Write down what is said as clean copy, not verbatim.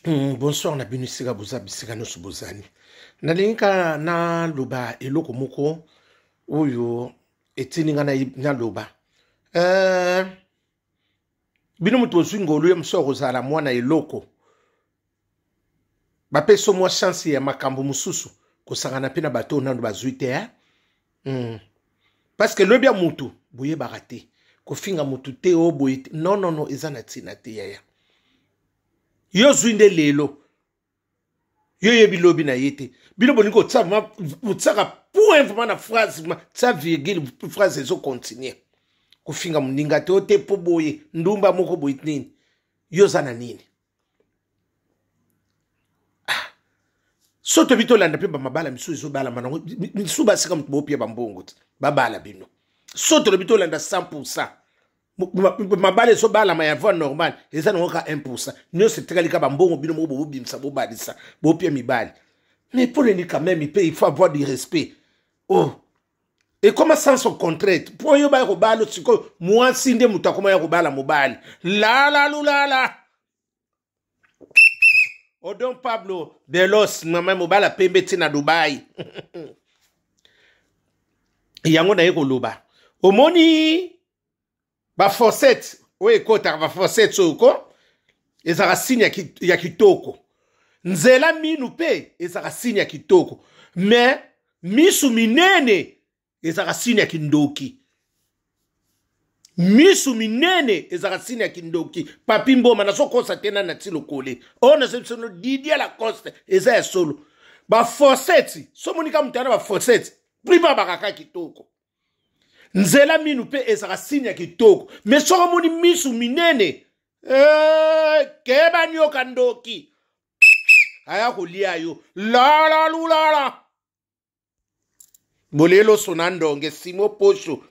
Bonsoir na bino esika boza, bisika nyonso bozali. Nalingi kaka naloba eloko moko oyo etindi nga naloba. Bino moto ozwi ngolu ya mosusu ya kozala mwana eloko, bapesi mwa chance ya makambo mosusu, kosangana mpe na bato oyo nano bazwi te, eh? Parce que lobi ya mutu boyebaka te, kofinga mutu te oyo boye te, non, non, non, eza na ntina te. Yaya, yo ozwi nde lelo, yo yebi lobi na ye te. Bino bolingi kotia, botiaka point vraiment na phrase, tia virgule, phrase ezocontinue. Kofinga moninga te, o te mpo boye ndumba moko boye nini, yo oza na nini? Ah. So tobi tolanda mpe bamabala misusu ezobalama nango misusu, basika moto bopia bambongo te, babala bino. So tolobi tolanda 100 mabala ezobalama ya voie normale, eza nango ka 1, nyonso etikali ka bambongo bino moko bobobimisa, bobalisa, bopia mibali. Mais mpo nini quand même mpe il faut avoir du respect? Oh, ekoma sens au contraire, mpo oyo baya kobala sikoyo, mwasi nde moto akoma ya kobala mobali. Lala lulala Odon Pablo Belos, mama mobala pembe ti na Dubai. Yango naye koloba, omoni bafossette oyo ekotaka, bafossette oyo ko ezalaka signe ya kitoko. Nzela minu mpe ezalaka signe ya kitoko, mais misu minene ezalaka signe ya kindoki. Misu minene ezalaka signe ya kindoki. Papi Mboma, nazokosa te, nani nati lokole oyo nazo biso no Didier Lacoste, eza ya solo. Bafossette, so monika moto yana bafossette, prima bakaka kitoko. Nzela minu mpe ezalaka signe ya kitoko, mais soki omoni misu minene, keba, nioka ndoki aya kolia yo. Lala lulala bolelo sona ndonge simo posho.